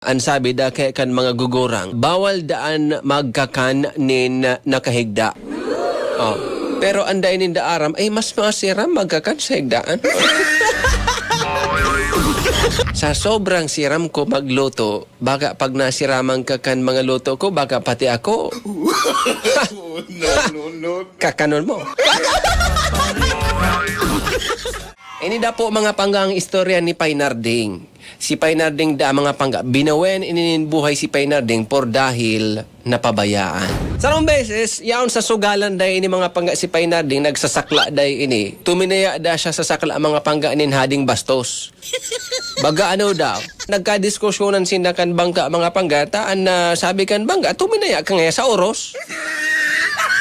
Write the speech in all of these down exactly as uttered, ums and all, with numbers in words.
An sabi da kaya kan mga gugurang, bawal daan magkakan nin nakahigda. Oh. Pero an dai ninda aram, ay mas masiram magkakan sa higdaan. Sa sobrang siram ko magluto, baka pag nasiraman ka kan mga luto ko, baka pati ako. No, no, no. Kakanon mo. Ini dapo mga panggang istorya ni Painarding. Si Painarding da mga pangga. Binawen ini nin buhay si Painarding por dahil napabayaan. Sarong beses, yaon sa sugalan day ini mga pangga si Painarding, nagsasakla day ini. Tuminaya da siya sa sakla mga pangga nin hading bastos. Baga ano daw, nagkadiskusyonan sinda kan bangga mga pangga, ta an, ah, sabi kan bangga, tuminaya ka ngaya sa oros.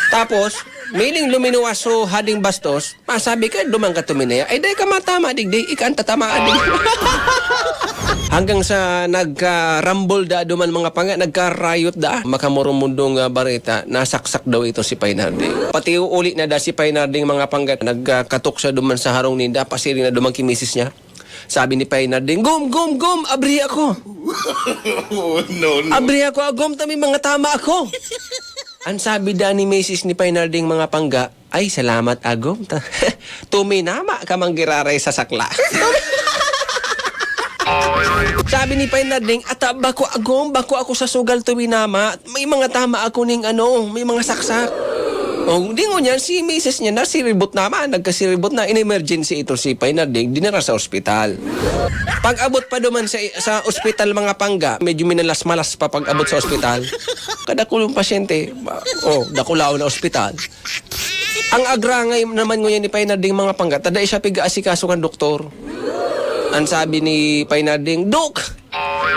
Tapos, miling luminuwas so hading bastos, masabi ka, duman ka tuminaya, ay dai ka matama digdi, ika ang tatamaan digdi. Hanggang sa nagkarambol da duman mga pangga, nagkarayot da. Makamurumundong ah, bareta, nasaksak daw ito si Painarding. Pati uuli na da si Painarding mga pangga, nagkatok siya duman sa harong ninda, pasiring na duman ki misis niya. Sabi ni Painarding, "Gum, gum, gum, abri ako. Oh, no, no. Abri ako, agom, ta may mga tama ako." Ang sabi da ni misis ni Painarding mga pangga, "Ay, salamat, agom. Ta tuminama ka man giraray sa sakla." Sabi ni Painarding, "Ata, bako, agom, bako ako sa sugal tuminama. May mga tama ako ning ano, may mga saksak." O, di ngunyan, si misis niya nasiribot naman, nagkasiribot na, in-emergency ito si Painarding, dinara sa ospital. Pag-abot pa duman sa, sa ospital mga pangga, medyo minalas-malas pa pag-abot sa ospital. Kadakulong pasyente, ba- oh, dakulaon na ospital. Ang agrangay naman ngunyan ni Painarding mga pangga, ta dai siya piga-asikaso kan doktor. Ang sabi ni Painarding, "Dok,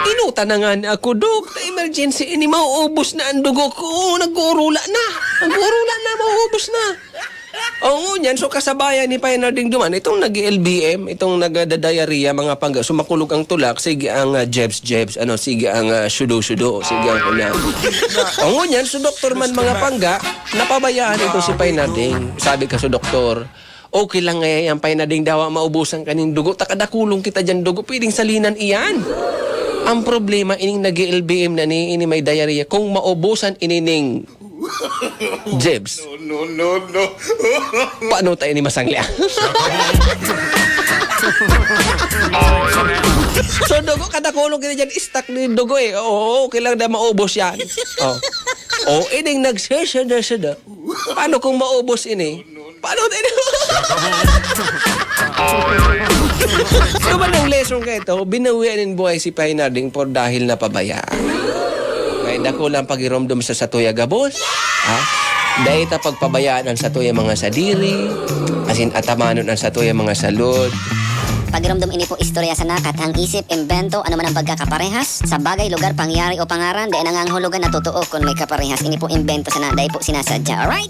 inuta na nga ako, Dok. Ta emergency ini, mauubos na ang dugo ko. Oo, nag-uurula na. Nag-uurula na, mauubos na." O, ngunyan, so kasabayan ni Painarding duman, itong nag-L B M, itong nagda-diarrhea, mga pangga, sumakulog ang tulak, sige ang ah, jebs-jebs, ano, sige ang ah, sudo-sudo, sige ang kulang. O, ngunyan, so doktor man, mga pangga, napabayaan ito si Painarding. Sabi ka sa doktor, "Okay lang ngaya yan, Painarding, dawa maubusan ka nin dugo. Ta kadakulong kita dyan dugo, pwedeng salinan iyan." Ang problema, ining nag-L B M na ni, ini may diarrhea, kung maubusan ini ning jebs, No, no, no, no. paano tayo ni masangli? So, dugo, kadakulong kita dyan, stuck na yung dugo eh. Oo, okay lang na maubos yan. Oh. O, ining nagsisida-sida. Paano kung maubos ini? Paano tayo? Ano ba ng lesson kayo ito? Binawian nin buhay si Painarding por dahil napabayaan. May dakulang pagiromdom sa satuya gabos. Ha? Dahil ta pagpabayaan ang satuya mga sadiri, asin atamanon ang satuya mga salud. Pagiromdom, ini po istorya sana, kathang isip, imbento, ano man ang pagkakaparehas sa bagay, lugar, pangyayari o pangaran, dai nangangahulugan na totoo kun may kaparehas. Ini po imbento sana, dai po sinasadya. Alright?